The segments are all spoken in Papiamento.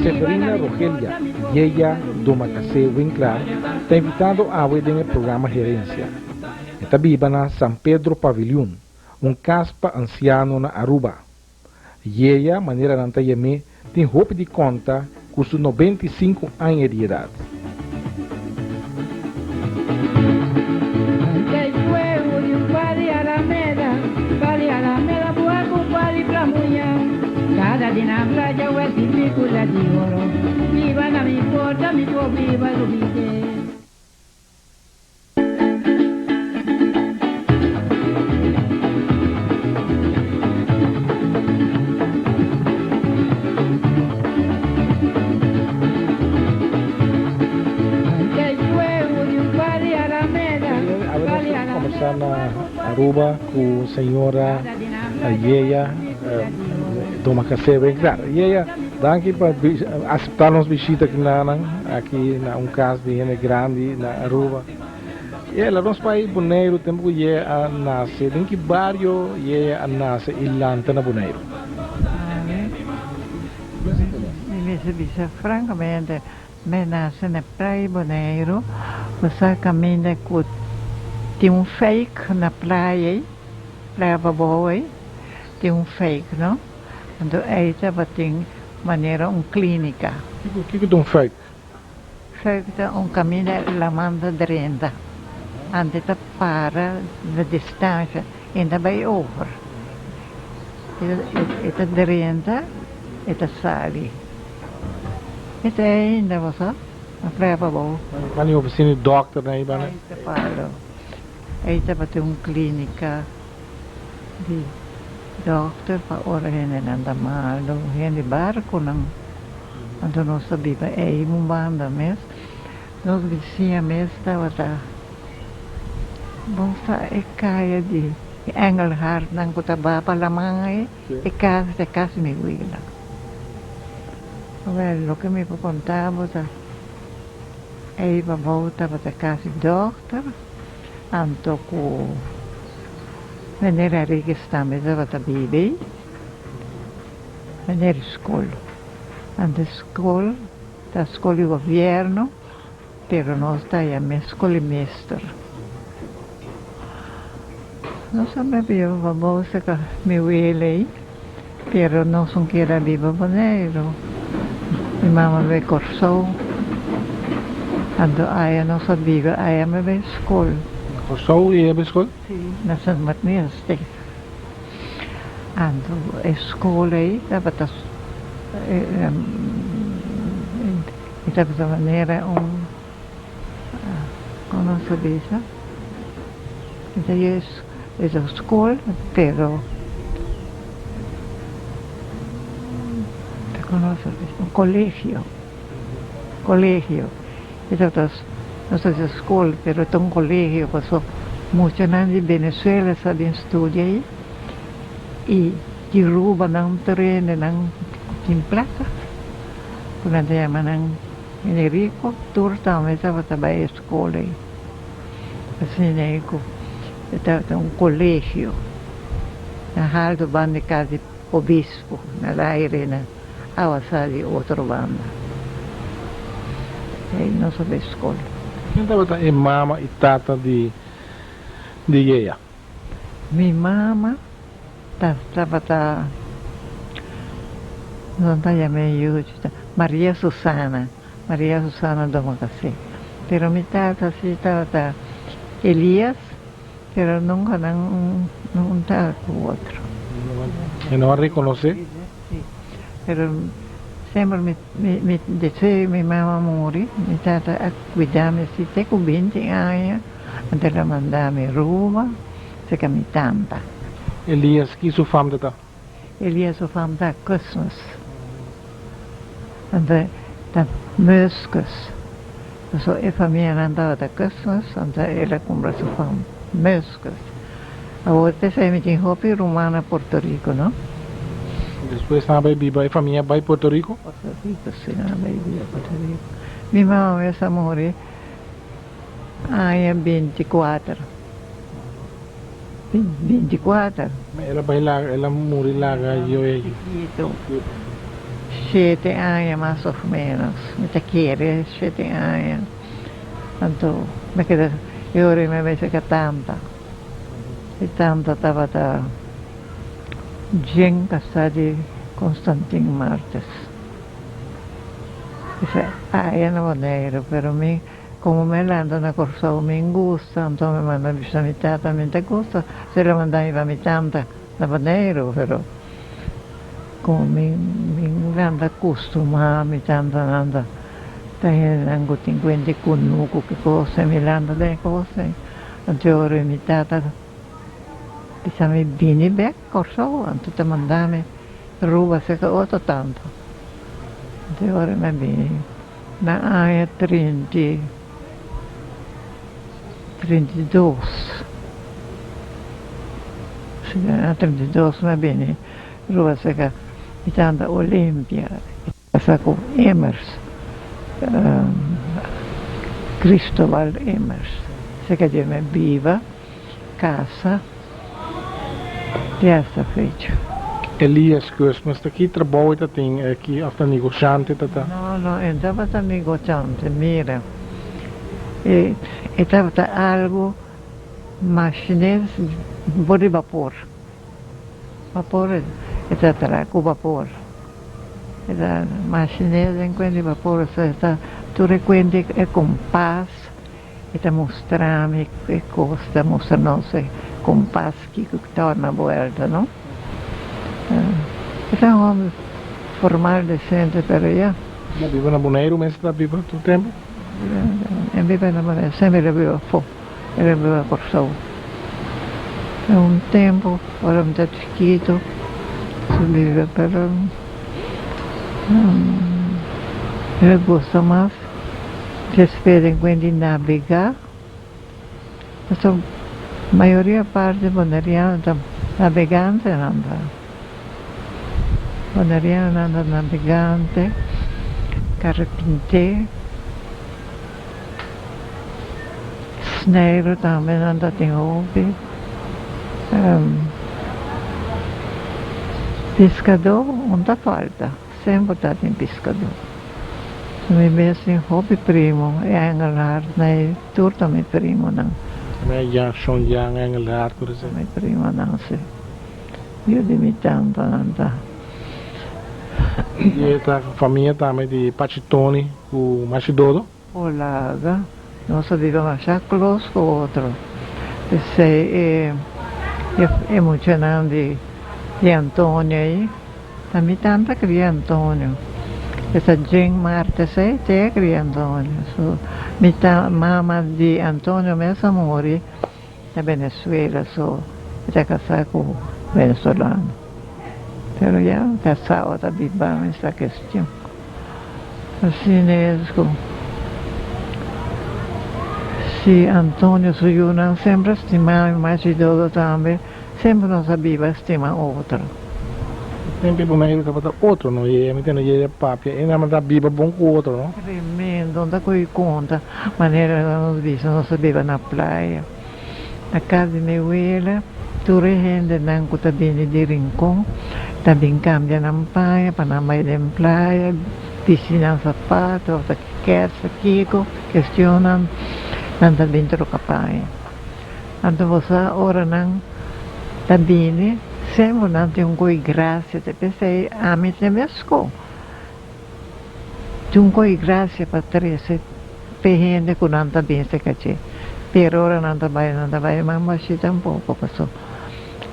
Seferina Rogelia Yeya Domacassé Winklaar ta invitado awe den e programa Herencia. E ta biba na San Pedro Paviljoen, un cas pa anciano na Aruba. Yeya, manera nan ta yam'é, tin hopi di konta ku su 95 aña di edat. Awe nos ta combersa na Aruba cu señora Yeya Domacassé Winklaar. Yeya, danki pa acepta nos bishita aki nanan, aki na un cas di hende grandi na Aruba. Yeye, laat nos bai Boneiru tempu ku Yeye a nase. Den ki bario Yeye a nase i lanta na Boneiru? Mi mester bisa frankamente, mi nase na Playa Boneiru, bo sa kaminda ku tin un fake na playa ei, playa pabou ei, tin un fake no, anto ei tabatin manera un klinika. Kiko ta un fake? Fuik ta un kaminda laman ta drenta. Ante ta para na distansha en ta bai over. E ta drenta, e ta sali. E ta ainda bo sa, na playa pabou. Ban e ofisina di dòkter na ei banda? Ei ta palo. Ei tabatin un klinika di dòkter pa ora hendenan ta malu, hende barkunan. Anto nos ta biba ei un banda mes. Nos bisiña mes tabata bon sa e kaya di Engelhardnan ku ta ba pa laman ei, e kas ta kas mi wila. Awel, loke mi por konta bo ta ei pabou tabata kas di dòkter, anto ku meneer Henriquez tambe tabata biba ei. Meneer skol. Ante skol ta skol di gobierno, pero nos ta yam'é skol di meester. Nos a biba pa Bosa ka mi wela ei, pero nos no keda biba Boneiru. Mi mama bai Kòrsou, anto aya nos a biba, aya mi bai skol. Na Kòrsou i aya bai skol? Si, na Sint Martinussteeg. Anto e skol ei tabata e tabata manera un kon nos ta bisa e ta e ta skol pero kon nos ta bisa un kolegio kolegio e tabata nos ta bisa skol pero ta un kolegio paso muchanan di Venezuela sa bin studia ei. I di Ruba nan ta rende nan tin plaka ku nan ta yama nan hende riku, tur tambe tabata bai e skol ei. Asina ei ku e tabata un kolegio na haltu banda di kas di obispo na laire na awa sa di otro banda. Ei nos a bai skol. Ken tabata e mama i tata di Yea? Mi mama ta tabata nan ta yam'é yuchi Maria Susana, Maria Susana Domacassé. Pero mi tata si tabata Elias, pero nunca nan un ta cu otro. E no a reconoce? Si, pero semper mi mi deseo mi mama muri, mi tata a cuida mi si te cu binti aña. Anto el a manda mi Roma serka mi tanta. Elias, ki su fam ta ta? Elias su fam ta Cosmas. Anto ta Muskus. Pasobra e famianan tabata Cosmas, anto el a kumpra su fam Muskus. Awor p'esei mi tin hopi ruman na Puerto Rico, no? Despues nan a bai biba, e famia bai Puerto Rico? Puerto Rico, si, nan a bai biba Puerto Rico. Mi mama mes a muri. Aña 24. 24. El a bai laga, el a muri laga Yoyo. Chiquito. 7 aña mas of menos. Mi ta kere 7 aña. Anto mi keda e ora mi a bai saka tanta. E tanta tabata djen kasá di Constantin Martes. Esei aya na Boneiru, pero mi Komo mi a lanta na Kòrsou mi gusta, anto mi manda bisa mi tata mi ta gusta si el a manda mi pa mi tanta na Boneiru, pero komo mi mi lanta kustumá mi tantanan ta ta hendenan ku tin kuenta di kunuku ki kos mi lanta den e kos ei, anto e ora mi tata bisa mi bini bèk Kòrsou anto ta manda mi Aruba serka otro tanta, anto e ora mi a bini. Na aña 32, si na aña 32 mi a bini Aruba serka mi tanta Olimpia, e kasa ku Emers, Cristobal Emers, serka dje mi a biba. Casa te hasta fecha. Elias Guzmans ta ki trabou e ta tin aki of ta negoshante ta ta? No, no, e tabata negoshante, mira, e e tabata algo mashines bo di bapor, bapor e ta traha ku bapor, e ta mashines den kuenta di bapor, osea e ta tur e kuenta e kompas. E ta mustra mi e cos, ta mustra nos e compas kico cu torna buelta, no? E ta un homber formal, decente, pero ya. El a biba na Boneiru mes ta biba tur tempo? El a biba na Boneiru, semper el a biba afo, el a biba Corsou. Un tempo, ora mi ta chikito, su biba, pero el a gusta mas. Despues den kuen di nabegá, pasobra mayoria parti boneriano ta nabegantenan ta. Bonerianonan ta nabegante, karpinté, sneiru tambe nan ta tin hopi, piskadó un ta falta. Semper ta tin piskadó. Mi mes tin hopi primo, e Engelhard na e tur ta mi primonan. Mi Jan, Shon Jan, Engelhard, tur esei. Mi primonan si. Yu di mi tantanan ta. I e ta famia tambe di Pachi Toni ku Machi Dodo? Olaga, nos a biba masha close cu otro, p'esey e e muchanan di di Antonio ey, ta mi tanta cria Antonio, esta Jane Martes ey te a cria Antonio, so mi ta mama di Antonio mes a muri na Venezuela, so e ta casa cu venezolano, pero ya casao ta biba mester cuestion. Asina es cu si Antonio su yunan semper a stima mi machi Dodo tambe, semper nos a biba stima otro. Tempo e Boneiru tabata otro no yeye, mi tende yeye papia e nan ta biba bon cu otro no. Tremendo, no ta coge conta manera nos bisa nos a biba na playa. Na cas di mi wela tur e hendenan cu ta bini di Rincon ta bin cambia nan paña pa nan bay den playa, bisti nan zapato of ta kersa kico, cuestionnan, nan ta bin troca paña. Anto bo sa ora nan ta bini semper nan tin un coy gracia, te p'esey ami tin mesco. Tin un koe gracia pa trece p'e hende cu nan ta bin cerca dje, pero ora nan ta bay, nan ta bay man bashi tampoco, paso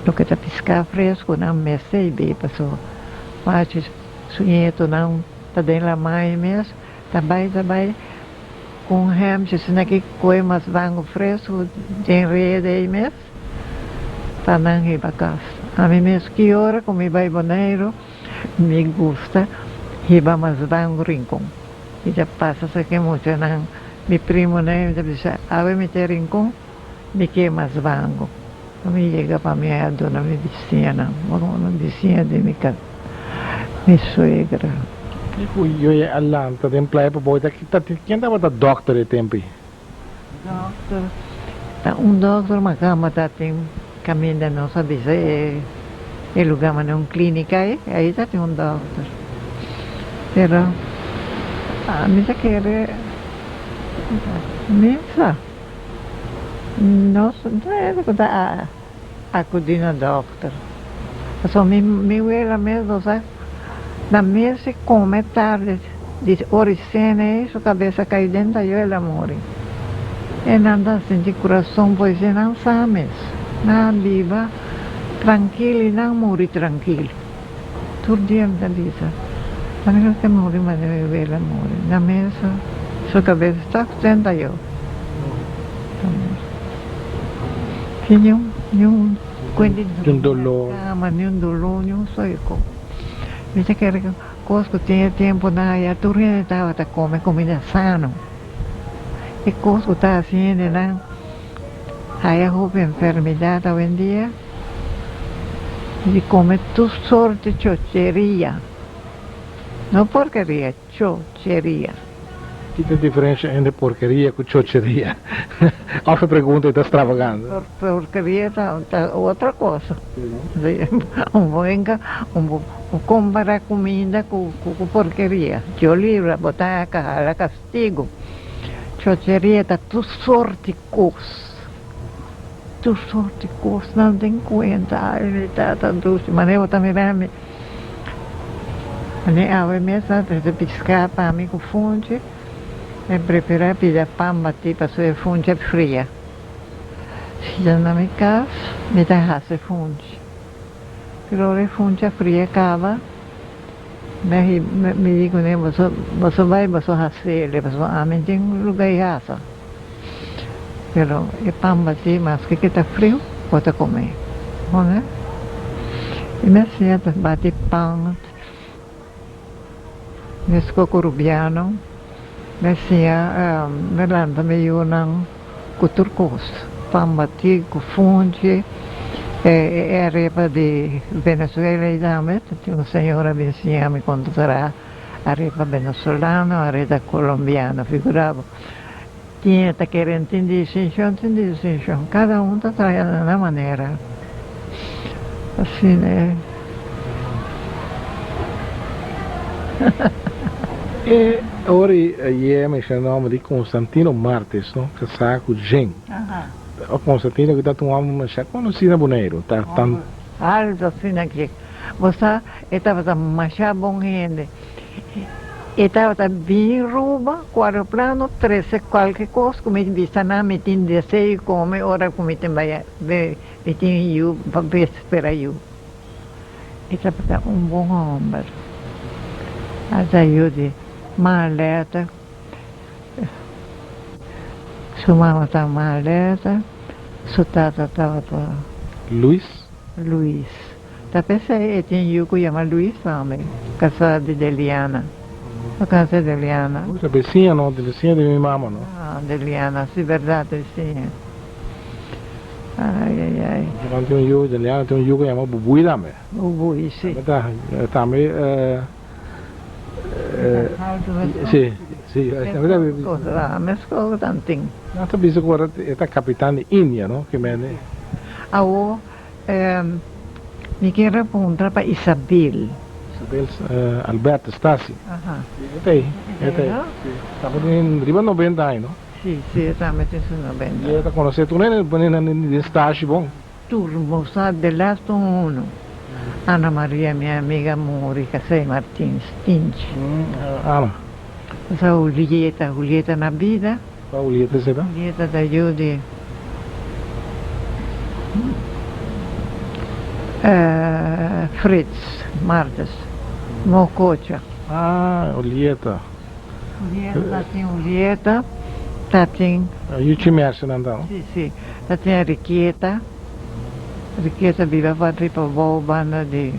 loke ta pisca fresco nan mester y bay, paso machi su nietonan ta den lamai mes, ta bay ta bay cu un hemchi asina ki koe mas bango fresco den rede ey mes pa nan hiba cas. Ami mes ki ora cu mi bay Boneiru. Mi gusta hiba mas bango Rincon. Mi ta pasa sa ke muchanan, mi primonan mi ta bisa awe mi ta Rincon mi ke mas bango. Pa mi yega pa mi a duna mi bisiñanan, mi bisiña di mi kas, mi suegra. I ku yoe a lanta den playa pa bou ta ken tabata dòkter e tempu ei? Dòkter, ta un dòkter makamba ta tin. Caminda nos a bisa e e lugar manera un clinica ei, ei ta tin un dokter. Pero ami ta kere mi sa nos no hende cu ta acudi na dokter. Pasobra mi mi wela mes bo sa na mes e come tardi di ora e cena ei su cabes a cay den tayo el a muri. E nan ta sinti curason pues e nan sa mes. Nan a biba trankil y nan muri trankil. Tur dia mi ta bisa, ami no ke muri manera mi wela muri. Na mesa su cabes ta den tayo. Ta muri. Sin niun niun cuenta di dolor. Cama, niun dolor, niun soyco. Mi ta kere Kos ku tin e tempunan ayá tur hende tabata kome kumida sano. E kos ku ta hasi hendenan haya hopi enfermidat awendia di kome tur sorti chocheria, no porkeria, chocheria. Ki ta e diferensha entre porkeria ku chocheria? Òf e pregunta ei ta stravagante? Porkeria ta otro kos. Un bo enka un bo kompara kuminda ku porkeria. Dios libra bo ta hala kastigu. Chocheria ta tur sorti kos. Tur sorti kos nan tin kuenta. Ay mi tata dushi manera bo ta mira mi. Mane awe mes a trese piská pa mi ku funchi. Mi preferá pida pan batí pasobra e funchi a fria. Si ta na mi kas, mi ta hasi funchi. Pero ora e funchi a fria kaba, mi mi di kuné, Boso boso bai boso hasiel, pasobra ami tin lugá di hasa. Pero e pan batí maske ke ta friu, bo ta kome. Hono? I mi a siña ta bati pan mesco cu Rubiano. Mi a siña mi lanta mi yunan cu tur cos, pan batí cu funchi, e arepa di Venezuela ei tambe. Tin un señora a bin siña mi con ta traha arepa venezolano, arepa colombiano, figura bo. Tin e ta kere tin distinshon, tin distinshon. Kada un ta traha na nan manera. Asina e. E ora e menshoná nòmber di Constantino Martes, no? Kasá ku Jen. O Constantino ku ta un hòmber masha konosí na Boneiru. Ta tan. Alto asina ke. Bo sa, e tabata masha bon hende. E tabata bin ruba ku aeroplano trese kualke kos ku mi bisa nan mi tin deseo di kome ora ku mi tin bai mi tin yu pa spera yu. E tabata un bon homber. A ta yu di Marleta, su mama ta Marleta, su tata tabata. Luis. Luis. Ta p'esei e tin yu ku yama Luis tambe, kasá di Deliana. Bo kasa Deliana? Ta besiña no, ta besiña di mi mama no. Ah, Deliana, si bèrdat besiña. Ai, ai, ai. Nan tin un yu, Deliana tin un yu ku yama Bubui tambe. Bubui, si. Tambe ta, tambe, si, si. Meskos ku tantin. Nan ta bisa ku ora e ta kapitan di India no, ke mende. Awor, Mi kier a puntra pa Isabel. Isabel Alberto Stasi. E ta ei, e ta ei. Tambe tin riba noventa aña, no? Si, si, e tambe tin su noventa. I e ta konosé tur hende pone nan den stashi bon. Tur, bo sa de lasto uno. Ana Maria, mi amiga muri, Casey Martins, Tinchi. Ana. Bo sa Julieta, Julieta na bida. Kua Julieta esei ta? Julieta ta yu di Frits Martes, Mococha. Ah, Julieta. Julieta ta tin Julieta, ta tin. Yu Chimerse nan ta, no? Si, si. Ta tin Rikieta. Rikieta biba pa riba bou banda di,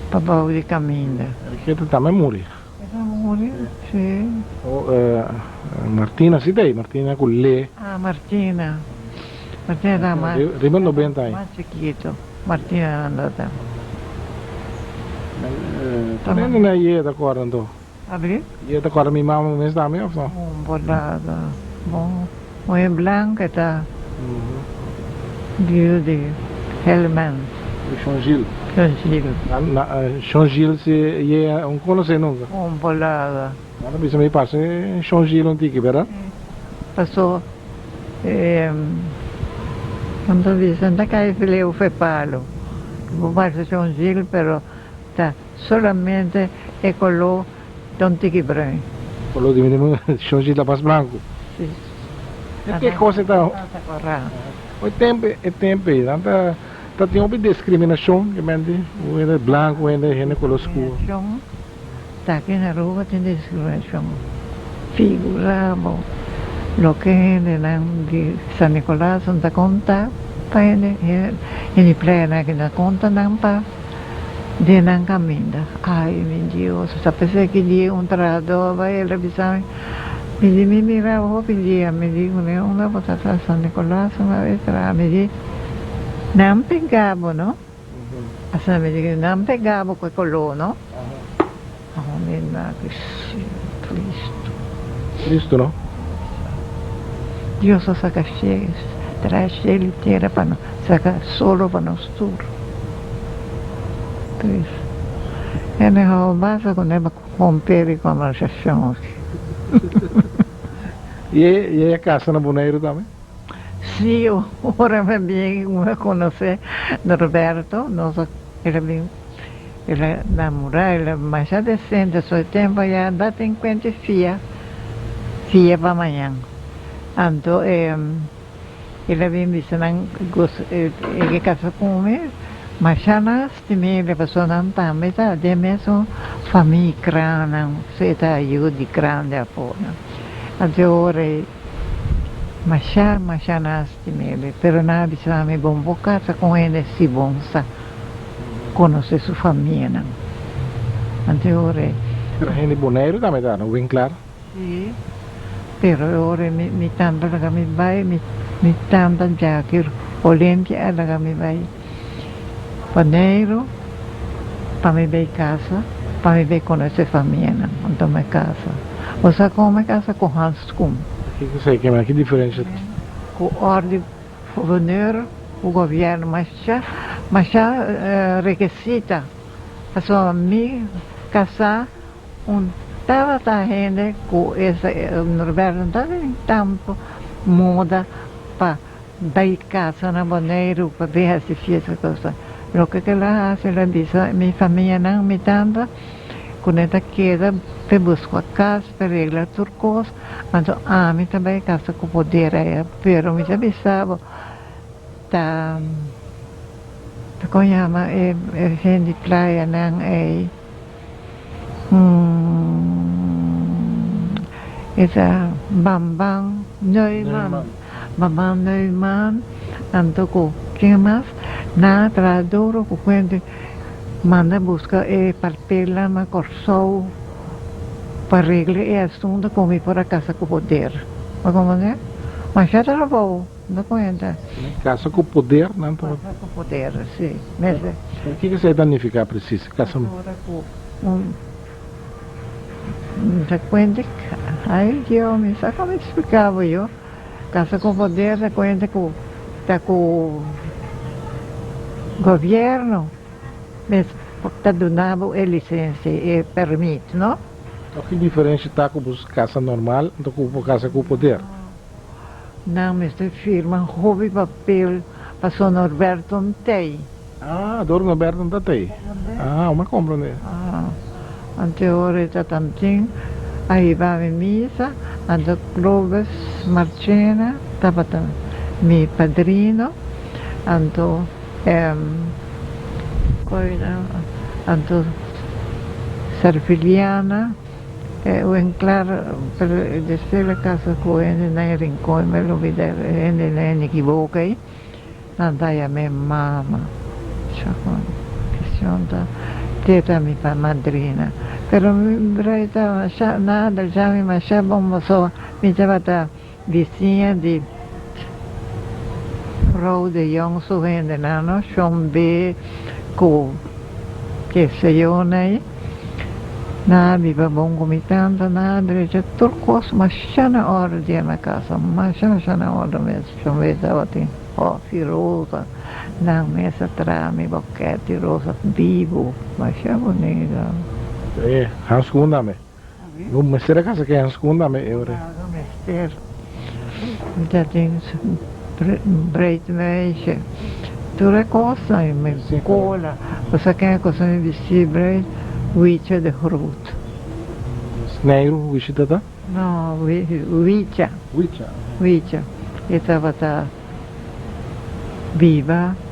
pa bou di kaminda. Rikieta tambe muri. E ta muri, si. Oh, Martina si ta ei, Martina ku le. Ah, Martina. Martina ta mas. Riba nobenta aña. Mas chikito. Martina nan ta ta. Tur hende na yega ta kòrda anto. Abri? Yega ta kòrda mi mama mes tambe òf no? Un bordado. Bon, muhé blanka e ta. Biu di. Helman. Shon Gil. Shon Gil. Shon Gil si ye un conoce nunca. Un bolada. Nan ta bisa mi parce Shon Gil un tiki, berdad? Paso nan ta bisa nan ta cay fileo fe palo. Bo parce Shon Gil pero ta solamente e color ta un tiki bruin. Color di mi Shon Gil ta mas blanco. Si. Ke cosa ta? Ta corá. E tempo, e tempo ei, nan ta ta tin hopi discriminacion, ke mente, un hende blanco, un hende hende color scuro. Discriminacion, ta aki na Aruba tin discriminacion. Figura bo loke hendenan di San Nicolas no ta conta pa hende, hende playa aki no ta conta nan pa den nan caminda. Ay mi Dios, ta p'esei ki dia un trahador a bai el a bisa mi. Mi di mi mira hopi dia, mi di ku ne unda bo ta traha San Nicolas una bes traha, mi di nan pega bo no, asina mi di nan pega bo ku e koló no, mi na ki tristu. Tristu no. Dios a saka traha shelu i tera pa nos, saka solo pa nos tur. Tristu. E mehor basta ku ne Romper e conversacion aki. Y e a casa na Boneiru tambe? Si, ora mi a bin mi a conoce Norberto, nos a, el a bin, el a namora, el a masha decente, so e tempo ya anda tin cuenta e fia, fia pa mañan. Anto e. El a bin bisa nan e ke kasa ku mi, masha nan stim'é, pasobra nan tambe ta den mesun famia krannan, so e ta yu di grandi afó nan. Anto e ora ei masha masha nan stim'é, pero nan a bisa mi, Bon bo kasa ku hende si bon sa konosé su famianan. Anto e ora ei. Pero hende Boneiru tambe ta, no? Winklar. Sí, pero e ora mi mi tanta laga mi bai, mi mi tanta Jackie Olimpia a laga mi bai Boneiru pa mi bai casa, pa mi bai conoce famianan, anto mi casa. Bo sa con mi casa? Cu handschoen. Kico esey ke men? Ki diferencia tin? Cu ordi gouverneur, cu gobierno, masha masha rekesita, pasobra mi casa. Un tabata hende ku esa Norberto no tabatin tantu moda pa bai kasa na Boneiru pa bin hasi fiesta cosa. Loke ku el a hasi el a bisa mi famianan mi tanta ku nan ta keda p'e buska kas p'e regla tur kos anto ami ta bai kasa ku poder aya pero mi ta bisa bo ta ta kon yama e hende playanan ei. E ta Bambang Neuman, Bambang Neuman anto ku ken mas nan a traha duro ku kuente manda buska e papelnan na Kòrsou pa regla e asunto ku mi por a kasa ku poder. Bo komprende? Masha trabou. No cuenta. Casa cu poder nan ta. Casa cu poder, si. Mester. Pero kiko esei ta nifica precies? Casa. Ora cu un ta cuenta, ay Dios mi sa como explica bo yo. Casa cu poder ta cuenta cu ta cu gobierno mes ta duna bo e licencia, e permit, no? Ki diferencia ta cu bo casa normal anto cu bo casa cu poder? Nan mester firma hopi papel paso Norberto n tey. Ah, dor Norberto n ta tey. Ah, mi a comprende. Ah, anto e ora e ta tantin a hiba mi misa, anto Clovis Marchena tabata mi padrino, anto anto Serviliana. E wen klar, pero despues la casa cu hende na e rincon, mi a lubida e hende na hende equivoca ey, nan ta yam'e mama. Cuestion ta teta mi pa madrina. Pero mi brai ta masha nada, ya mi masha bon pasobra mi tabata bisiña di Vrouw de Jong su hendenan no, Shon B cu keseyo ey. Nan a biba bon cu mi tanta, nan a drecha tur cos masha na orde dia na casa, masha masha na orde mes. Shon B tabatin hofi rosa. Nan mes a traha mi boket di rosa bibu, masha bunita. E hanskun tambe. Bo mester a kasa ku e hanskun tambe e ora. No mester. Mi ta tin breed meisje. Tur e kosnan, mi kola. Bo sa ken a kosa mi bisti breed? Wicha de Groot. Sneiru Wichi ta ta? No, Wicha. Wicha. Wicha. E tabata biba.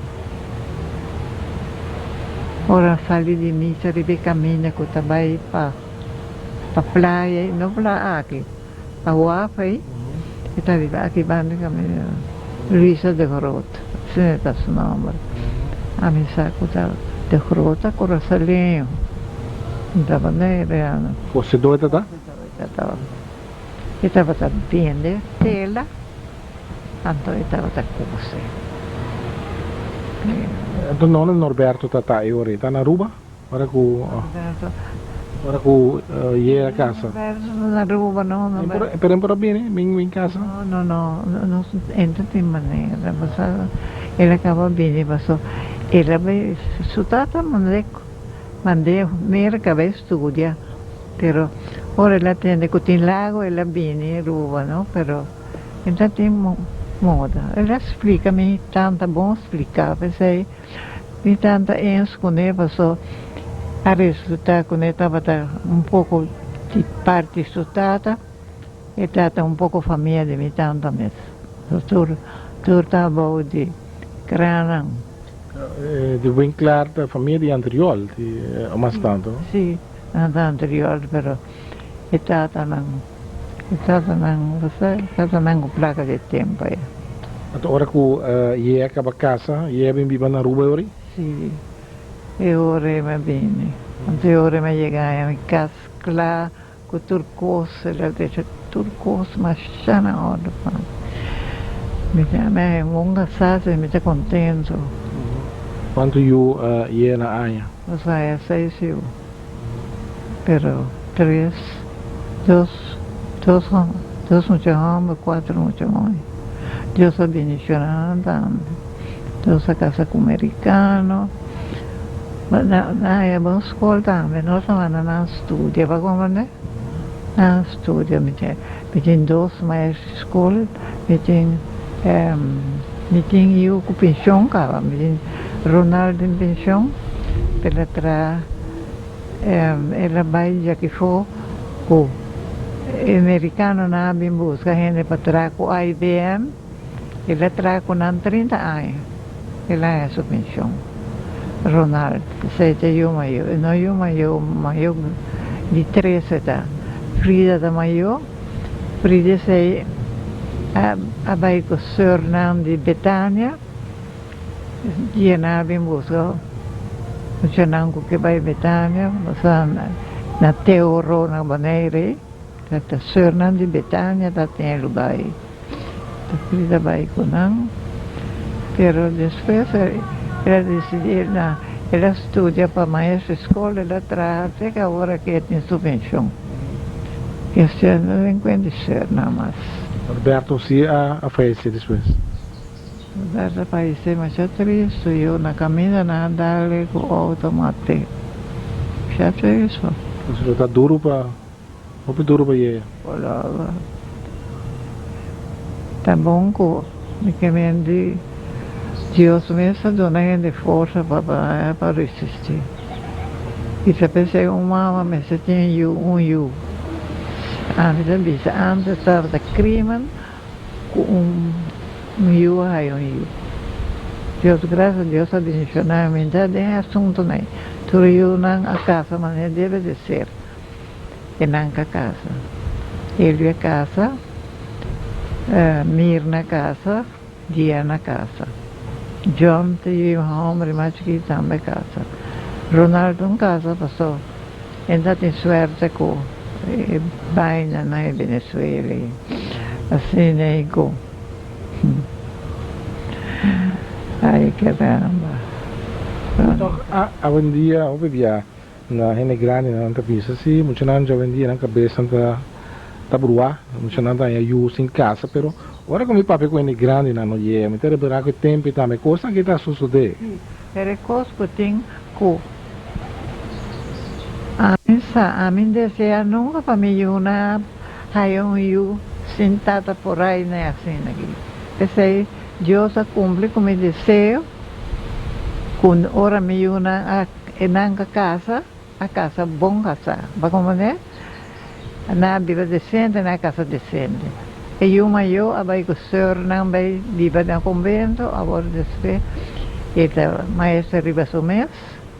Ora sali di misa riba e caminda cu ta bay pa pa playa, no playa aki, pa waf ey, e ta biba aki banda caminda, Luisa de Groot, asina ta su nomber. Ami sa cu ta de Groot ta Curaçaleño, mi tabata heriano. Cosedor e ta ta? E tabata bende tela. Anto e tabata kose. Anto nonde Norberto ta ta e ora ei? Ta na Aruba? Ora ku ora ku yega kasa? Norberto ta na Aruba no. Pero e por a bini bin kasa? No no no no e no tin manera pasobra el a kaba bini paso el a bai su tata mand'e mand'e Merca bai studia pero ora el a tende ku tin lago el a bini Aruba no pero. E ta tin moda. El a splika mi tanta bon splika p'esei mi tanta eens kuné paso a resulta ku ne tabata un poko di parti su tata e tata un poko famia di mi tanta mes. So tur tur ta abou di kranan. Di Winklaar ta famia di anterior di mas tantu? Si, nan ta anterior pero e tatanan. E tatanan, bo sa, e tatanan ku plaka di e tempu ei. Anto ora ku Yea kaba kasa, Yea bin biba na Aruba e ora ei? Si, e ora ei mi a bini. Anto e ora ei mi a yega haña mi kas kla ku tur kos, el a drecha tur kos masha na òrdu pa mi. Mi ta, mi a haña un bon kasá, asina mi ta kontentu. Kuantu yu Yea na aña? Nos a haña seis yu. Pero tres, dos, dos dos mucha homber, cuatro mucha muhe. Dios a bendiciona nan tambe. Dos a casa cu mericano. Nan haya bon scol tambe. Nos a manda nan studia, bo a comprende? Nan studia. Mi tin mi tin dos maestro di scol, mi tin mi tin yu cu pension caba. Mi tin Ronald den pension, el a traha. El a bai djakifó ku e merikanonan a bin buska hende pa traha ku IBM. El a traha ku nan 30 aña. El a haña su penshon. Ronald, esei ta yu mayó. E no yu mayó, mayó di tres e ta. Frida ta mayó. Frida esei a bai ku sùrnan di Betania. Dia nan a bin buska muchanan ku ke bai Betania, pasobra na Teoro na Bonaire ta ta sùrnan di Betania ta tin e lugá ei. Ta Frida bai ku nan, pero despues el a disidí na el a studia pa maestro di skol, el a traha te ku awor aki e tin su penshon. Kestión no den kuenta di sùrnan mas. Roberto si a fayesé despues. Roberto parecé masha tristo yo na caminda nan a dale cu auto mate. Masha tristo. Entonces lo ta duro pa, hopi duro pa yega. Color. Ta bon cu mi ke men di Dios mes ta duna hende forsa pa pa resisti. Y ta pensé un mama mester tin yu un yu. Ami ta bisa antes tabata crimen. Ku un yu a haya un yu. Dios gracias Dios a bendiciona mi ta den e asuntonan ei. Tur yunan a casa manera debe de ser. E nan ka casa. Elvia a casa, Mirna a casa, Diana a casa. John ta yu homber mas chikito tambe a casa. Ronaldo no casa paso E ta tin suerte cu e baina na e Venezuela ei. Asina ei cu. Ay caramba. Toch awendia hopi bia na hende grandi nan ta bisa si muchanan djawendia nan cabes nan ta. ta bruá, muchanan ta haña yu sin kasa, pero ora ku mi papia ku hende grandinan no yega, mi ta repará ku e tempu ei tambe kosnan aki ta sosodé. Sí, pero e kos ku tin ku ami sa, ami deseá nunka pa mi yunan haya un yu sin tata por ai na e asina aki. P'esei Dios a kumpli ku mi deseo ku ora mi yunan a e nan ka kasa, a kasa bon kasá. Bo a komprendé? Nan a biba desente, nan a kasa desente. E yu mayó a bai ku sùrnan bai biba den konbento, awor despues e ta maestro riba su mes,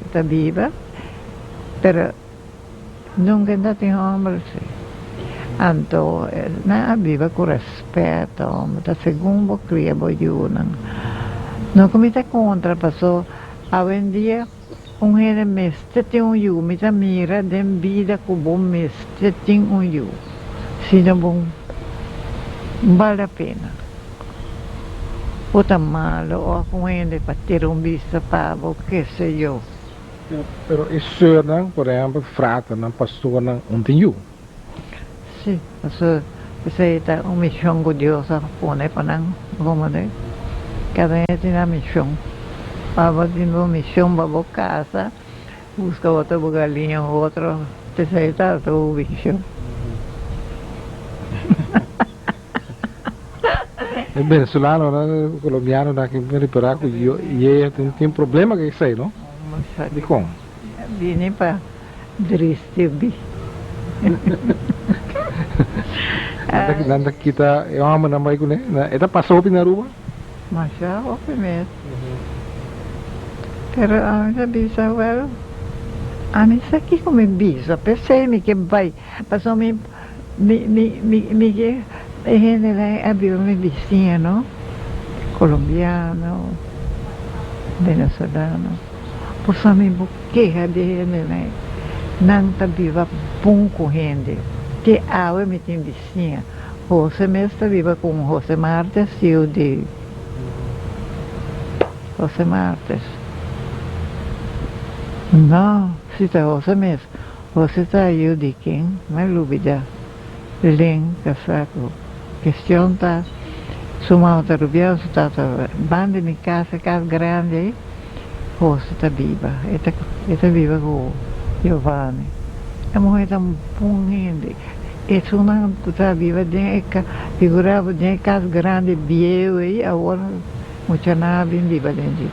e ta biba, pero nunka e no tin hòmber si. Anto nan a biba ku respeto, ta segun bo kria bo yunan. No ku mi ta kontra, paso awendia. Un hende mester tin un yu. Mi ta mira den bida ku bo mester tin un yu, si no bo bal la pena. Bo ta malo òf un hende pa tira un bista pa bo, kese yo. Pero e seurnan, por ehèmpel, fraternan, pastornan, un tin yu. Si, pasobra esei ta un mishon ku Dios a pone pa nan, bo mane? Kada hende tin nan mishon. Abo tin bo mishon pa bo kasa, buska otro bo galiña un otro, esei ta bo mishon. E venezolanonan, colombianonan aki mi ripara ku yeye tin problema ku esei, no? Dikon? Bini pa Dristibi. Nan ta kita e hombernan bai kuné. E ta pasa hopi na Aruba? Masha hopi mes. Pero ami ta bisa, well, ami sa kiko mi bisa, p'esei mi ke bai. Pasobra mi, mi, mi, mi, mi ke e hendenan a biba mi bisiña, no? Colombiano, venezolano. Bo sa mi bo keha di hendenan, nan ta biba bon ku hende. Te awe mi tin bisiña. Jose mes ta biba ku un Jose Martes, tiu di Jose Martes. No, si ta Jose mes. Jose ta yu di ken? Mi a lubida. Len kasá ku kestion ta su mama ta rubiá su tata banda di mi kas e kas grandi ei Jose ta biba e ta e ta biba ku Giovanni e muhé ta un bon hende esunnan ku ta biba den e kas figurá bo den e kas grandi bieu ei awor muchanan a bin biba den dje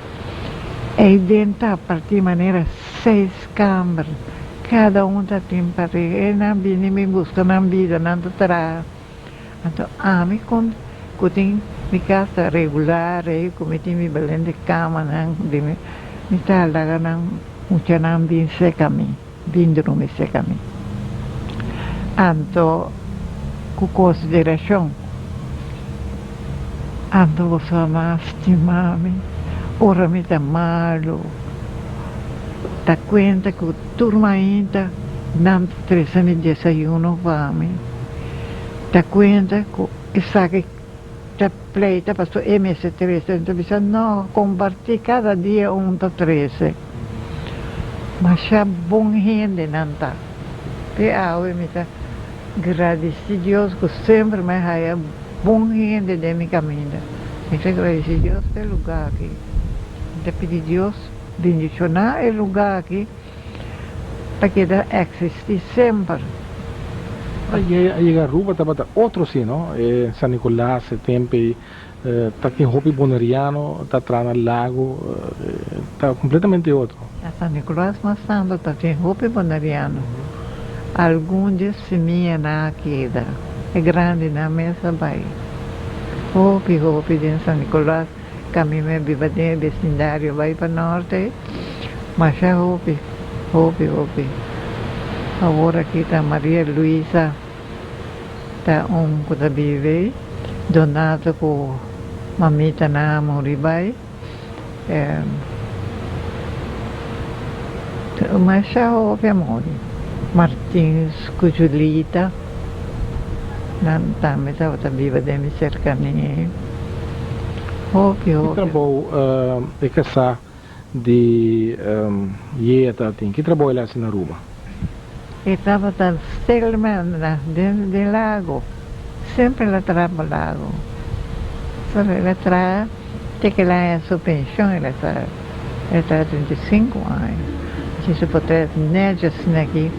ei den ta partí manera seis Kamber, kada un ta tin pareha, e nan bini mi buska nan bida, nan ta traha. Anto ami kon ku tin mi kas ta regular ei, ku mi tin mi belen di kamanan di mi, mi ta laga nan muchanan bin seka mi, bin drumi seka mi. Anto ku konsiderashon, anto boso a mas stima mi ora mi ta malu. Ta cuenta cu tur mainta nan ta trece mi desayuno pa mi. Ta cuenta cu esaki ta pleita pasobra e mester trece. Mi ta bisa no, comparti cada dia un ta trece. Masha bon hende nan ta. Te awe mi ta gradici Dios cu semper mi a haya bon hende den mi caminda. Mi ta gradici Dios pa e lugar aki. Mi ta pidi Dios bendishoná e lugá aki pa keda eksistí semper. Ora Yeye a yega Aruba tabata otro si no, e San Nicolas e tempo ei ta tin hopi boneriano ta traha na lago ta completamente otro. Na San Nicolas mas tanto ta tin hopi boneriano, algun dje simianan a keda, e grandinan mes a bai hopi hopi den San Nicolas. Caminda mi biba den e becindario bay pa norte masha hopi hopi hopi awor aki ta Maria Luisa ta un cu ta biba ey Donato cu mamita nan a muri bay masha hopi a muri Martins cu Julita nan tambe tabata biba den mi cercania. Hopi, Ki hopi. trabou e kasá di Yea ta tin? Ki trabou el a hasi na Aruba? E tabata salesman na den den Lago. Semper el a traha pa Lago. Pero el a traha te cu el a haña su pension el a traha. El a traha 35 aña. Así su potret netjes asina aki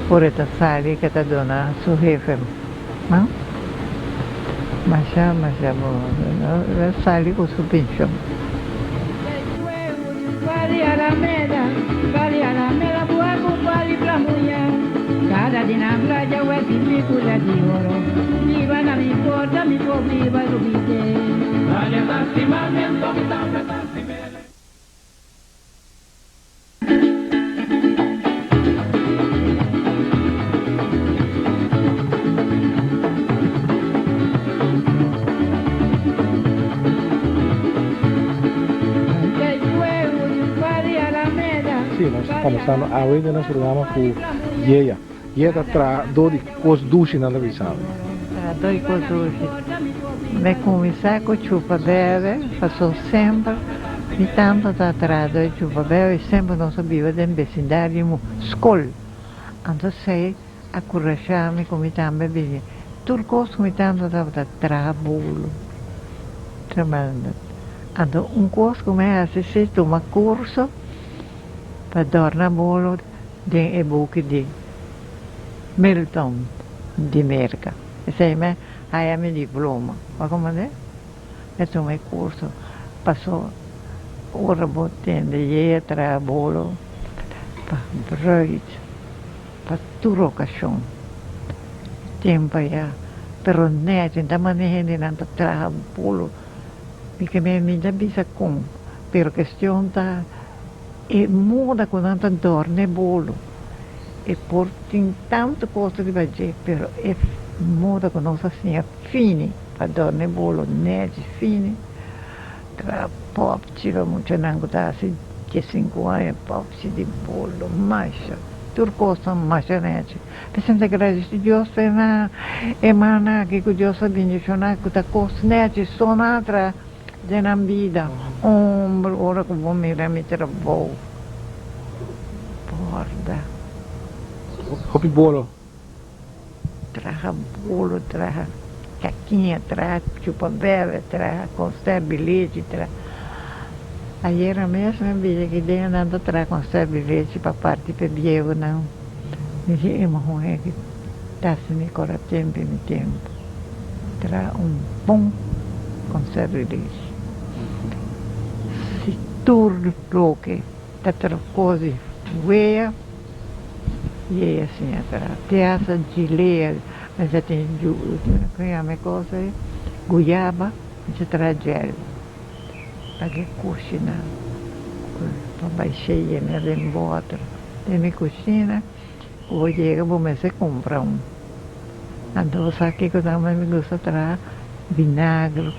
ora e ta sali cu e ta duna su hefe man. Masha masha bon. El a sali cu su pension. Sí, nos ta comenzando awe den nos programa cu Yeya. Yeya ta traha dor di cos dushi nan ta bisa mi. Traha dor di cos dushi. Mi cuminsa cu chupa bebe, paso semper mi tanta ta traha dor di chupa bebe y semper nos a biba den becindario di scol. Anto esey a curasha mi cu mi tambe bini. Tur cos cu mi tanta tabata traha bolo. Tremendo. Anto un cos cu mi a haci si tuma curso pa dorna bolo den e buki di Milton di Merca. Esey mi haya mi diploma. Bo a comprende? Mi a tuma e curso. Paso ora bo tende yega traha bolo pa bruid, pa tur ocasion. Tempo aya, pero net ta manda hendenan ta traha bolo. Mi ke mi ta bisa con, pero cuestion ta e moda cu nan ta dorna e bolo. E por tin tanto cos riba dje, pero e moda cu nos a siña fini pa dorna e bolo nechi fini, traha popchi pa muchanan cu ta haci diescinco aña, popchi di bolo masha, tur cos ta masha nechi. P'esei mi ta gradeci Dios pa e mana aki cu Dios a bendiciona cu ta cos nechi so nan a traha den nan bida. Homber, ora cu bo mira mi trabou, borda. Hopi bolo. Traha bolo, traha cakiña, traha chupa bebe, traha conserva di lechi, traha. Ayera mes mi a bisa ki den nan ta traha conserva di lechi pa parti p'e bieunan. Mi di e muhé ki ta hasi mi kora tempu i mi tempu. Traha un bon conserva di lechi. Si tur loke ta traha kos di wea. Y asina ta te hasta gilea mester tin con yama e cosa ey guyaba mester traha gel pa ke cushina pa bay sheyena den boter den mi cushina cu bo yega bo mester cumpra un anto bo sa kico tambe mi gusta traha vinagre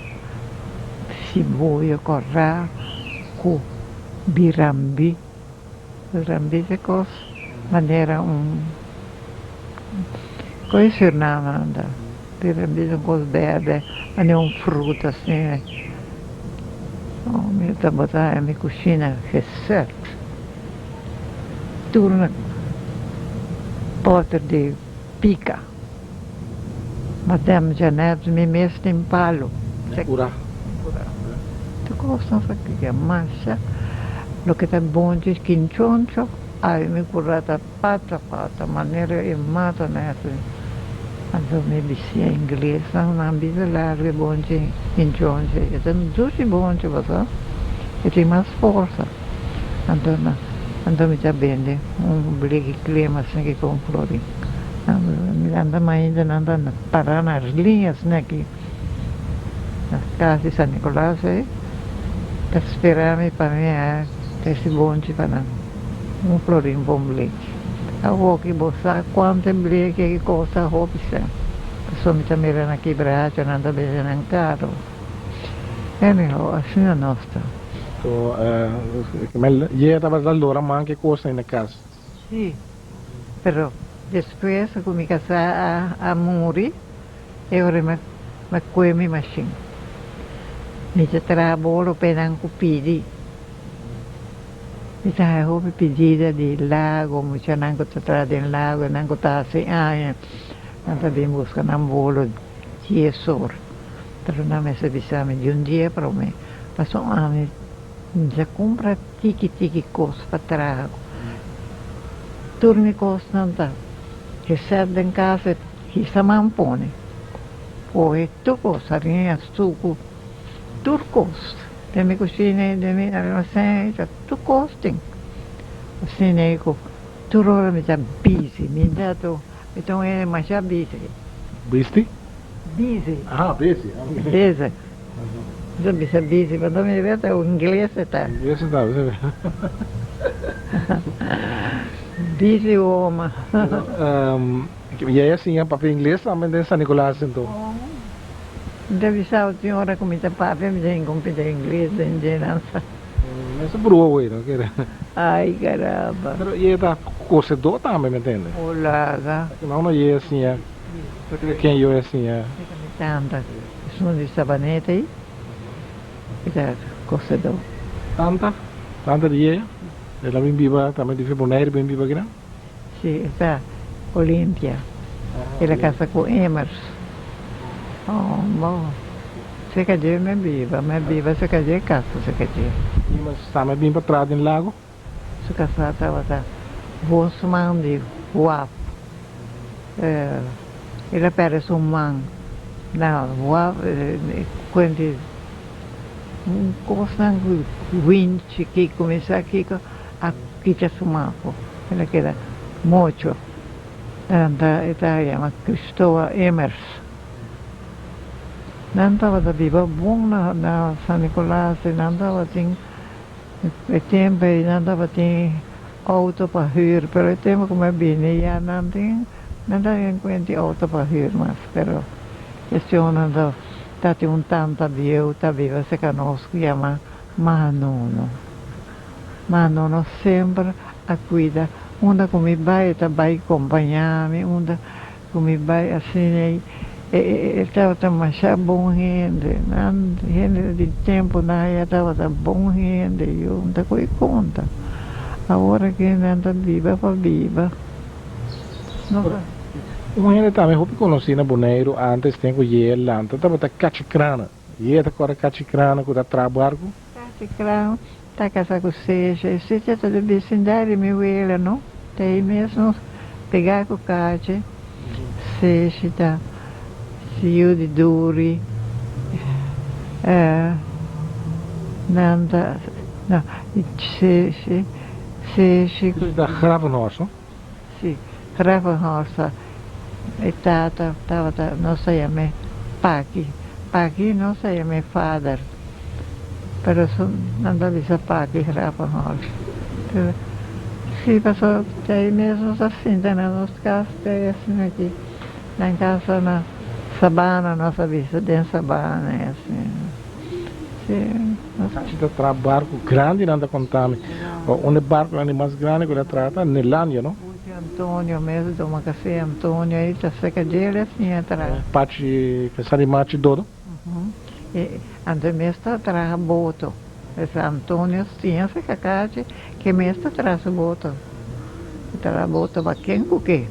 siboyo cora cu birambi. Rambis e kos manera un koe Surname anda di rambis un kos berde manera un fruta asina mi tabata haña mi kushina geset tur na poter di pika Madam Janet mi mes tin palo. Tur kosnan sa kria masha loke ta bon dje kinchoncho ay mi kura ta pata pata manera e mata nèt anto mi bisia inglesnan nan bisa larga e bon dje kinchoncho e ta dushi bonchi pasobra e tin mas forsa anto anto mi ta bende un bleki klema asina ki kon florin mi lanta mainta nan ta para na liña asina aki. Na cas di San Nicolas ei ta spera mi pa mi a trece bonchi pa nan, un florin pa un bleki. Awoki bo sa cuanto e bleki aki costa hopi cen, pasobra mi ta mira na Kibrahacha nan ta bende nan caro. Anyhow, asina nos ta. So, yega tabata lora man ke cosnan ei na cas? Si, pero despues cu mi casa a muri, E ora mi a kue mi mashin. Mi ta traha bolo p'e nan ku pidi. Mi ta haña hopi pidida di Lago, muchanan ku ta traha den Lago, nan ku ta hasi aña, nan ta bin buska nan bolo dies or. Pero nan mester bisa mi di un dia promé, pasobra ami mi ta kumpra tiki tiki kos pa traha. Tur mi kosnan ta gesèt den kas, hisa man pone, kohe tur kos, hariña, suku, tur kos. Den mi kushina i den mi almasen i ta tur kos tin. Asina ei ku tur ora mi ta busy, mi ta mi ta un hende masha busy. Busy? Busy. Aha, busy. Busy. Mi ta bisa busy pasobra mi ta wet ingles e ta. Ingles e ta. Busy woman. Yaya siña papia ingles tambe den San Nicolas anto? Mi ta bisa bo tin ora ku mi ta papia mi ta hinka un pida ingles den dje nan sa. Mester brua wey no kere. Ay caramba. Pero yeye ta kosedó tambe mi tende. Olaga. No no yeye siña ken yo e siña. Mi tanta esun di Sabaneta ei e ta kosedó. Tanta? Tanta di yeye? El a bin biba tambe di Bonaire bin biba akinan? Si, e ta Olimpia. El a casa cu Emers. Oh, bo. Cerca dje mi a biba. Mi a biba cerca dje, casa cerca dje. Emers tambe a bin pa traha den lago? Su casa tabata bosman di waf. El a perde su man na waf cuenti un cosnan cu winchi ki cuminsa kico a kita su man afo. El a keda mocho. Nan ta e ta yama Cristóbal Emers. Nan tabata biba bon na na San Nicolas y nan tabatin e tempo ey nan tabatin auto pa huur pero e tempo cu mi a bini ya nan tin nan ta tin cuenti auto pa huur mas pero cuestionnan ta tatin un tanta bieu ta biba cerca nos cu yama Manono. Manono semper a cuida unda cu mi bay e ta bay compaña mi unda cu mi bay asina ey e tabata masha bon hende nan hende di temponan aya tabata bon hende yo no ta coge conta awor aki nan ta biba pa biba no ta. Un hende tambe hopi conoci na Boneiru antes ten cu yea lanta tabata Cachi Crana. Yea ta cora Cachi Crana cu ta traha barco. Cachi Crana ta casa cu Seja y Seja ta di becindario mi wela no ta ey mesmo pega cu Cachi Seja ta yu di Duri nan ta no Seja Seja cu. Ta Gravenhorst no? Si Gravenhorst e tata tabata nos ta yam'e Paki Paki nos ta yam'e father. Pero su nan ta bisa paki Gravenhorst. Pero si pasobra te ahí mes nos ta sinta na nos cas te ahí asina aki nan casa na Sabana nos a bisa den Sabana y asina si nos. Cachi ta traha barco grandi nan ta conta mi un e barconan di mas grandi cu ta traha ta Nelandia no. Pachi Antonio mes doma casi Antonio ahí ta cerca djele asina traha. Pachi sa di Machi Dodo. E anto mes ta traha boto. Es Antonio siña se kakachi ke mes ta traha su boto. E traha boto pa ken ku ke.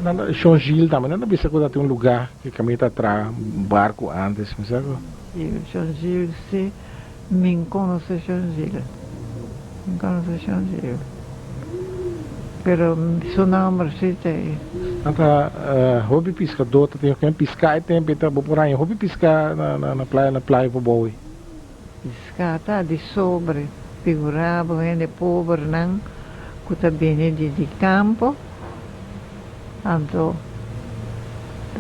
Nan ta Shon Gil tambe nan ta bisa ku ta tin un luga ke kaminda ta traha barku antes mi sa ku. Si Shon Gil si min konosé Shon Gil. Min konosé Shon Gil. Pero su nomber si ta e. Nan ta hopi piskadó ta tin ken piská e tempu ei ta bo por haña hopi piská na playa na playa por bowe. Piská ta di sobre figurá bo hende pobernan ku ta bini di di kampo anto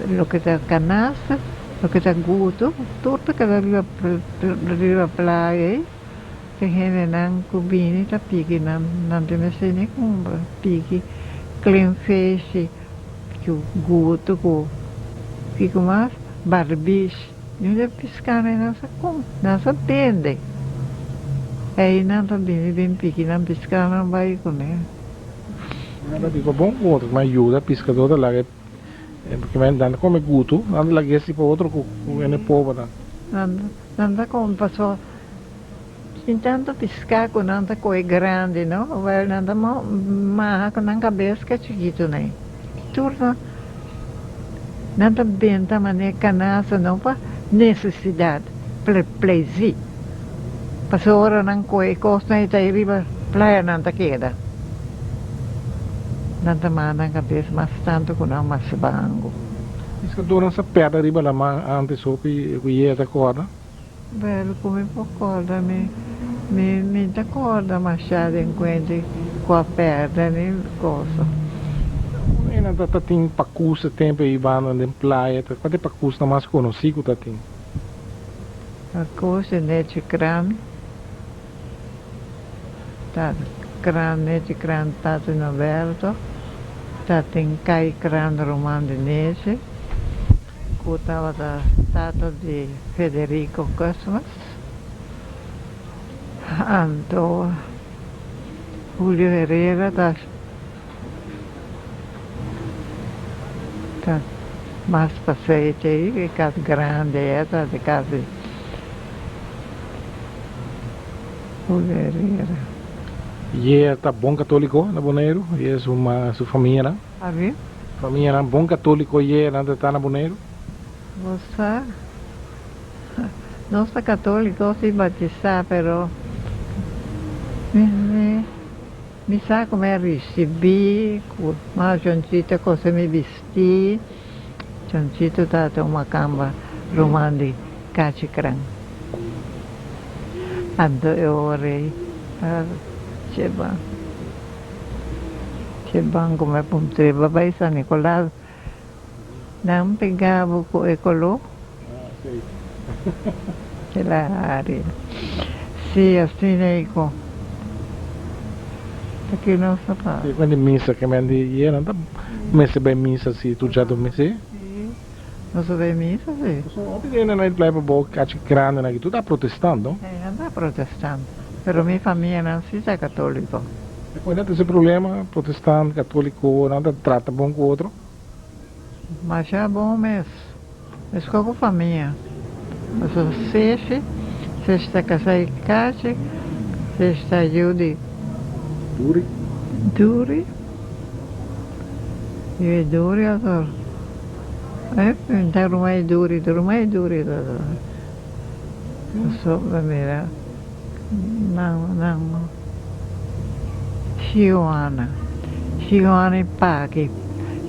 loke ta kanasta loke ta gutu tur ta keda riba riba playa ei. E hendenan ku bini ta piki nan, nan tin mester ni kumpra, piki klenfeshi ku gutu ku kiko mas, barbish, ñun ta piska nan nan sa kum, nan sa bende. Ei nan ta bini bin piki nan piska nan bai kuné. Nan ta biba bon ku otro, nan yuda piskadó ta laga e, pasobra nan ta kome gutu, nan ta laga esi pa otro ku hende pober nan. Nan ta kome pasobra. Tin tantu piská ku nan ta kohe grandi, no? Wèl, nan ta maha ku nan kabes ka chikitu nei. Tur nan, nan ta benta manera kanasta, no pa nesesidat, plezi. Pasobra ora nan kohe e kosnan ei ta ei riba playa nan ta keda. Nan ta maha nan kabes mas tantu ku nan mas bangu. Piskadónan sa pèrdè riba laman ántes hopi ku yega ta kòrda. Bel ku mi por kòrda mi mi mi ta kòrda mashá den kuenti ku a pèrdè ni kosa. E nan ta tin pakus e tempu ei banda den playa ta kuantu e pakusnan mas konosí ku ta tin? Pakus di nechi kran ta kran nechi kran Tati Noberto ta tin kai kran ruman di nechi. Ku tabata tata di Federico Cosmas, anto Julio Herrera ta ta mas pasete ei, e kas grandi ei ta di kas di Julio Herrera. Ye ta bon katoliko na Boneiru, ye su su famianan. Abi? Famianan bon katoliko ye nan ta ta na Boneiru? Bo sa, nos ta katoliko si batisá, pero mi mi mi sa ku mi a risibí ku ma Chonchito a kose mi bistí. Chonchito tabata un makamba ruman di Kachi Kran. Anto e ora ei a cheba. Ke banco mi a puntr'é ba bai San Nicolas nan pega bo ku e koló? El a hari. Sí, asina ei ku ta ki nos ta pasa. Sí, cuando misa ke men di ye nan ta mester bai misa si tur djato misa. Sí, nos ta bai misa sí. Hopi di hende nan playa pa bo kachi grandi nan aki tur ta protestant no? Sí, nan ta protestant. Pero mi famianan sí ta católico. E pone ta ese problema, protestant, católico, nan ta trata bon cu otro? Masha bon mes. Mesco cu famia. Pasobra Seshe, Seshe ta casá y Kachi, Seshe ta yu di. Duri. Duri. Yu di Duri ator. E ta ruma di Duri, ta ruma di Duri ator. Pasobra mira. Nan nan Xiuana Xiuana i paki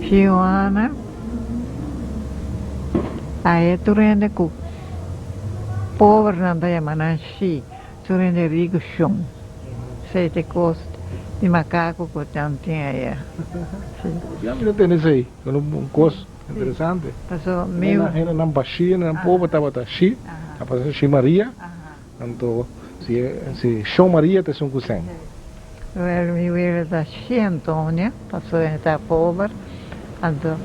Xiuana ae tur hende ku pober nan ta yama nan Xi tur hende riku Shon esei ta e kos di makaku ku nan tin aya. Ya mi ta tende esei un kos interesante. Paso mi. Hendenan bashí hendenan pober tabata Xi tabata Xi Maria. Anto si si Shon Maria ta esun ku sen. Wel mi wele ta Shi Antonia pasobra e ta pober anto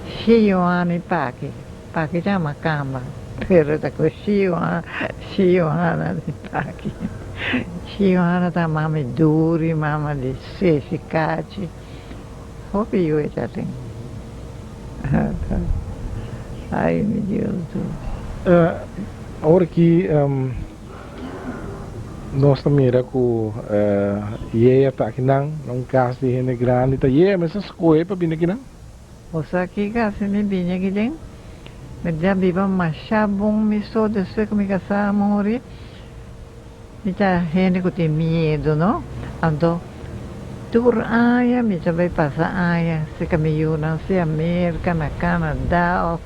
Shi Johanna i Paki Paki ta makamba pero ta ku Shi Johanna Shi Johanna di Paki Shi Johanna ta mami duri mama di Sesi Kachi hopi yu e ta tin ai mi Dios dushi. Awor aki nos ta mira ku Yea ta akinan na un kas di hende grandi. Ta Yea mester skohe pa bini akinan? Bo sa ki kasi mi bini aki den? Mi ta biba masha bon mi so despues ku mi kasá a muri. Mi ta hende ku tin miedu, no? Anto tur aña mi ta bai pasa aña serka mi yunan, sea Merka, na Canada òf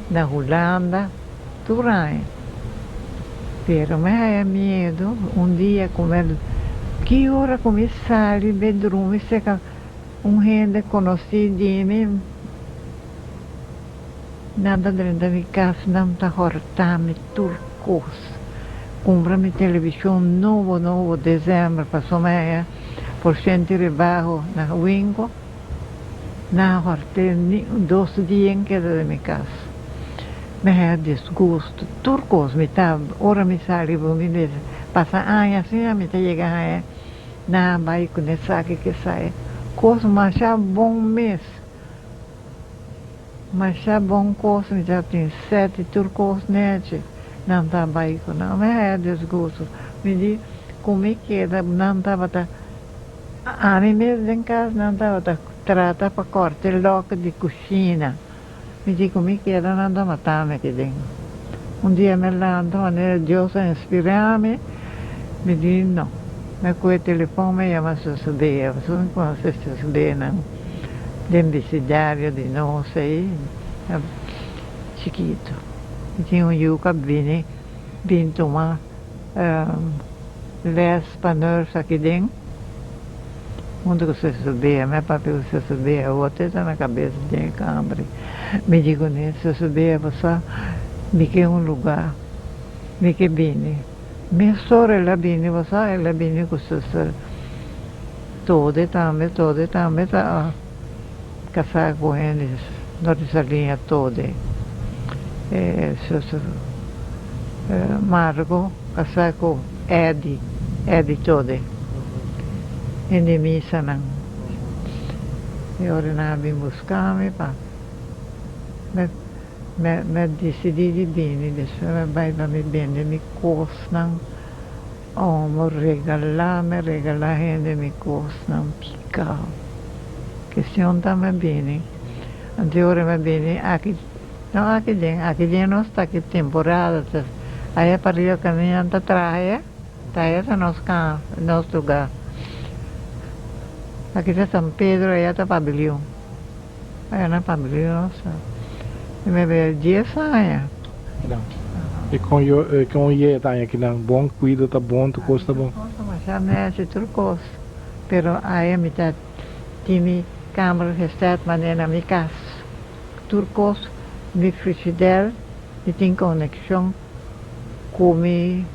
na Hulanda, tur aña. Pero mi haya miedu un dia ku mi ki ora ku mi sali bai drumi serka un hende konosí di mi, nan ta drenta mi kas, nan ta hòrta mi tur kos. Cumpra mi television nobo nobo december paso mi haya por ciento rebaho na winco na horte ni dos dia en keda den mi cas mi haya disgusto tur cos mi ta ora mi sali bo mi mester pasa aña asina mi ta yega haya na bay cu esaki cu esaya cos masha bon mes. Masha bon kos mi ta tin sèt i tur kos nechi nan ta bai ku nan. Mi haya disgusto. Mi di ku mi keda nan tabata ami mes den kas nan tabata trata pa kòrta e lòk di kushina. Mi di ku mi keda nan ta mata mi aki den. Un dia mi a lanta manera Dios a inspirá mi, mi di no. Mi a kohe telefòn mi a yama Sosodea, pasobra mi konosé Sosodeanan den bisidario di nos ei chikitu. Mi tin un yu ku a bini bin tuma les pa nurse aki den hunto ku Sosodea. Mi a papia ku Sosodea, awor te ta na kabes den e kamber. Mi di kuné, Sosodea, bo sa mi ke un lugá, mi ke bini. Mesora el a bini, bo sa, el a bini ku suster Tode tambe, Tode tambe ta kasá ku hende nor di Saliña Tode. E suster Margo kasá ku Eddy, Eddy Tode, hende misanan. E ora nan a bin buska mi pa mi a disidí di bini, despues mi a bai pa mi bende mi kosnan. Omo regalá mi regalá hende mi kosnan piká. Kestion ta mi bini. Anto e ora mi bini aki, no aki den, aki den nos ta aki temporada ta aya pa Rio Caminda ta traha ya, ta aya ta nos ka, nos lugá. Aki ta San Pedro aya ta Pabilion. Aya na Pabilion nos ta. Mi bebe dies aña. I kon yo kon ye ta aña kinan? Bon kuido ta bon, tur kos ta bon? Tur kos ta masha nèchi, tur kos. Pero aya mi ta tin mi kamer gestèt manera na mi kas. Tur kos, mi frishider mi tin konekshon ku mi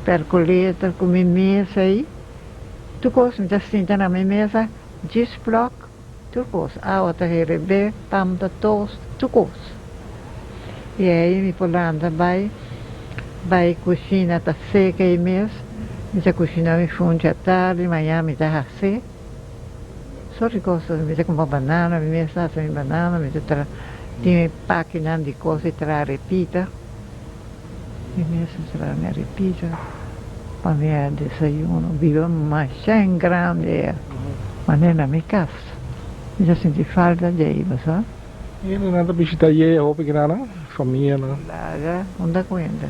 perkuleter, ku mi mesa ei. Tur kos mi ta sinta na mi mesa, djis plòk. Tur kos, awa ta herebé, pan ta tost, tur kos. I ei mi por lanta bai, bai kushina ta seka ei mes, mi ta kushina mi funchi atardi, mañana mi ta hasé. Sort di kos, mi ta kumpra banana, mi mes ta hasi mi banana, mi ta tra tin mi pakinan di kos di traha repita, mi mes ta traha mi repita pa mi a desayuno, biba masha en grandi ya. Manera na mi cas mi ta sinti falta di ei, bo sa. Hende nan ta bishita yeye hopi grana, famianan. Laga un ta cuenta.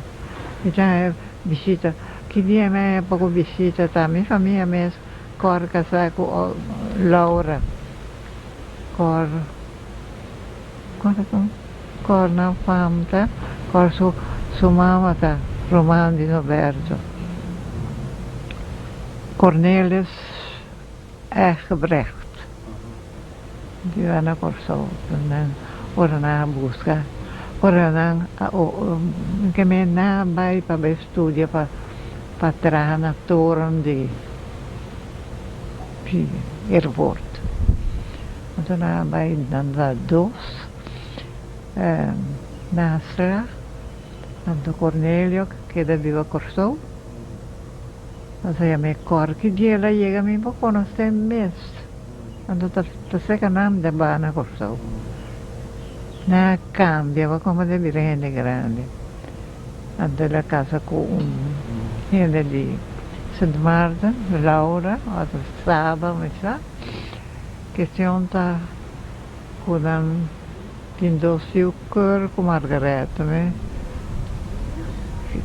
Mi ta haña bishita. Ki dia mi haña poco bishita ta mi famia mes cor casa cu Laura. Cor, cor cor nan fam ta, cor su su mama ta ruman di Noberto. Cornelis. Eggebrecht biba na Kòrsou nan ora nan a buska ora nan a ke men nan a bai pa bai studia pa pa traha na toren di airport anto nan a bai nan ta dos nan a sla anto Cornelio keda biba Kòrsou. Nos a yam'é kòr ki dia el a yega mi por konosé mes. Anto ta ta seka nan den baha na Kòrsou. Nan a kambia pa komo ta bira hende grandi. Anto el a kasa ku un hende di Sint Maarten, Laura, òf Saba mi sa. Kestion ta ku nan Tin dos yu Cur ku Margaretha mi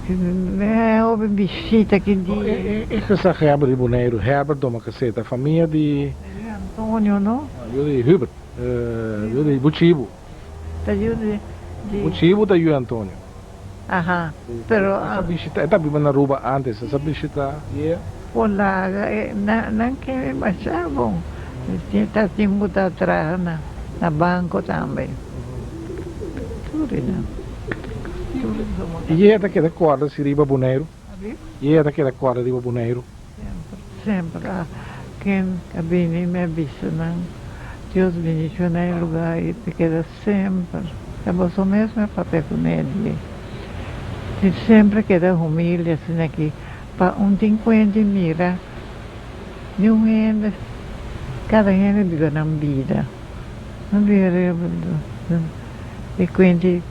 mi hopi bishita ki dia. E gezaghebber di Boneiru, Herbert Domacassé, famia di. Yu Antonio no? Yu di Hubert, yu di Buchibu. Ta yu di. Buchibu ta yu Antonio. Aha, pero. E sa bishita, e ta biba na Aruba antes, e sa bishita ye. Por laga e nan ke mi masha bon. Ta tin ku ta traha na banko tambe. Tur e nan. Ye ta keda kòrda si riba Boneiru? Ye ta keda kòrda riba Boneiru? Semper, semper. A ken a bini mi a bisa nan, Dios bendiciona e lugar y ta keda semper. Ta boso mes mi a papia cu Nedie. Mi semper keda humilde asina aki pa un tin cuenta y mira niun hende, cada hende biba nan bida. No biba riba e cuenta y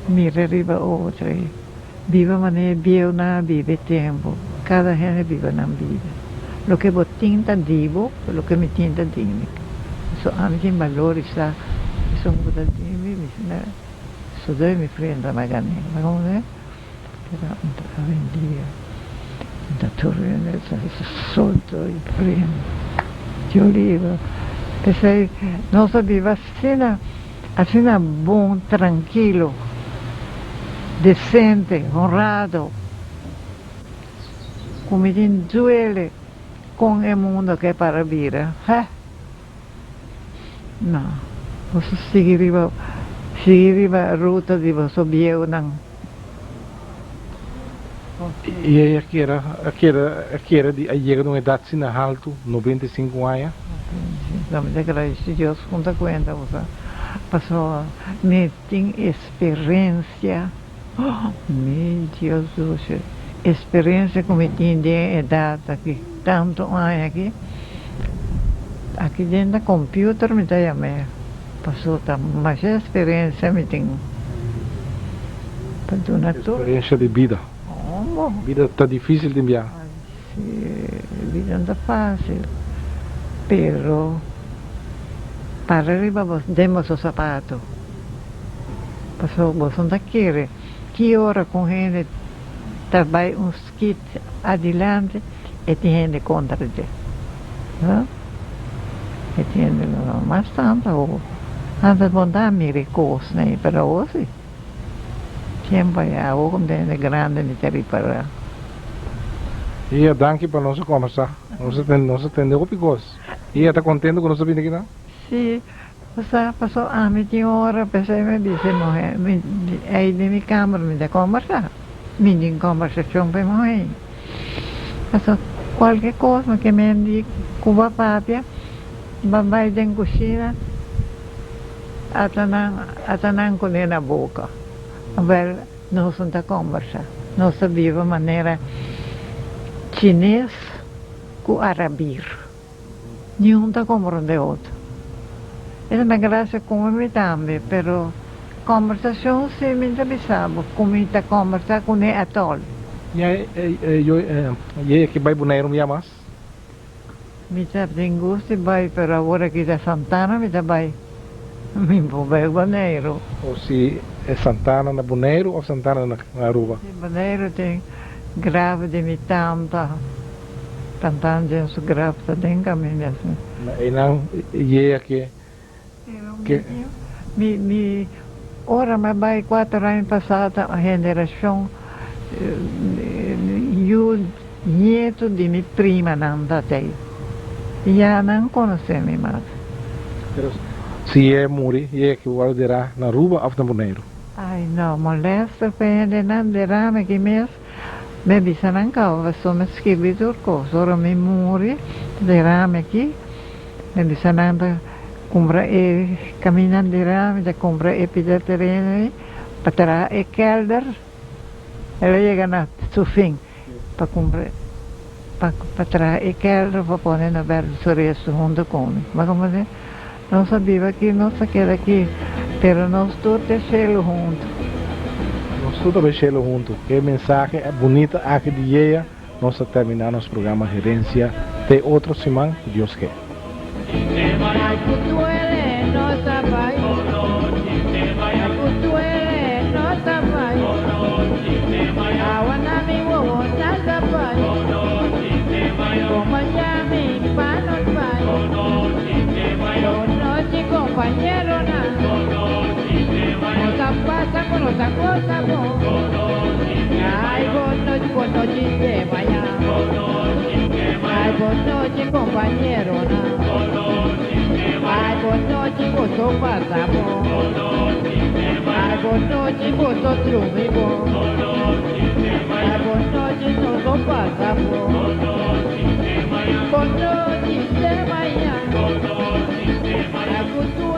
mira riba otro. Biba manera bieunan a biba e tempu. Kada hende biba nan bida. Loke bo tin ta di bo, loke mi tin ta di mi. So ami tin balorisá esun ku ta di mi, mi sodó mi frenta na gané. Bo komprendé? Pero awendia ta tur hende ta solto i frenta. Dios libre. P'esei nos a biba asina. Asina bon, trankilo, desente, honrado, ku mi tin duele kon e mundo ke para bira. Heh! No, boso sigui riba, sigui riba ruta di boso bieunan. I ey a keda, a keda, a keda di a yega na un edat asina haltu, 95 aña. 95, mi ta gradisi Dios ku ta kuenta ku sa, pasobra mi tin eksperensia, oh mi Dios dushi, eksperensia ku mi tin den e edat aki, tantu aña aki, aki den ta computer mi ta yam'é. Paso ta masha experiencia mi tin pa duna tur. Experiencia di bida. Como? Bida ta dificil tin bia. Si, bida no ta facil, pero para riba bo den boso zapato, paso boso no ta kere ki ora cu un hende ta bay un skit adilanti e tin hende contra dje. E tin hende no mas tantu awor. Antes bo ta mira e kosnan ei, pero awor si. Tempu aya awor ku ta hende grandi mi ta ripará. Iya, danki pa nos a kombersá. Nos a tende, nos a tende hopi kos. Iya ta kontento ku nos a bini aki nan? Si, pasobra pasobra ami tin ora p'esei mi bisa e muhé, mi ei den mi kamber mi ta kombersá. Mi tin kombersashon ku e muhé. Pasobra kualke kos mi ke mendi ku bo a papia, bo a bai den kushina, ata nan ata nan kuné na boka. Wèl, nos no ta kombersá. Nos ta biba manera chines ku arabir. Niun ta komprondé otro. Esei ta grasia ku mi tambe, pero kombersashon si mi ta bisa bo ku mi ta kombersá kuné atòl. Yei aki bai Boneiru un bia mas? Mi ta tin gusto di bai, pero awor aki ta Santana mi ta bai. Mi por bai Boneiru. O si e Santana na Boneiru of Santana na Aruba? Si Boneiru tin graf di mi tanta. Tantan den su graf ta den caminda asina. Ma einan yea ke ke. Mi mi ora mi a bai cuater aña pasa ta generacion yu nieto di mi primanan ta tey ya nan conoce mi mas. Pero si e muri yea ke wòrdu derá na Aruba of na Boneiru? Ay no molester pa hendenan derá mi aki mes. Mi a bisa nan caba pasobra mi a skirbi tur cos. Ora mi muri, ta derami aki. Mi a bisa nan ta cumpra e caminnan derami, ta cumpra e pida tereno ei pa traha e kelder. El a yega na su fin pa cumpra pa traha e kelder pa pone Norberto su resto hunto cu mi. Bo a comprende? Nos a biba aki, nos a keda aki, pero nos tur ta e shelu huntu. Nos tur ta bay shelu huntu. Ke mensahe bunita aki di Yea, nos ta termina nos programa Herencia te otro siman, ku Dios ke.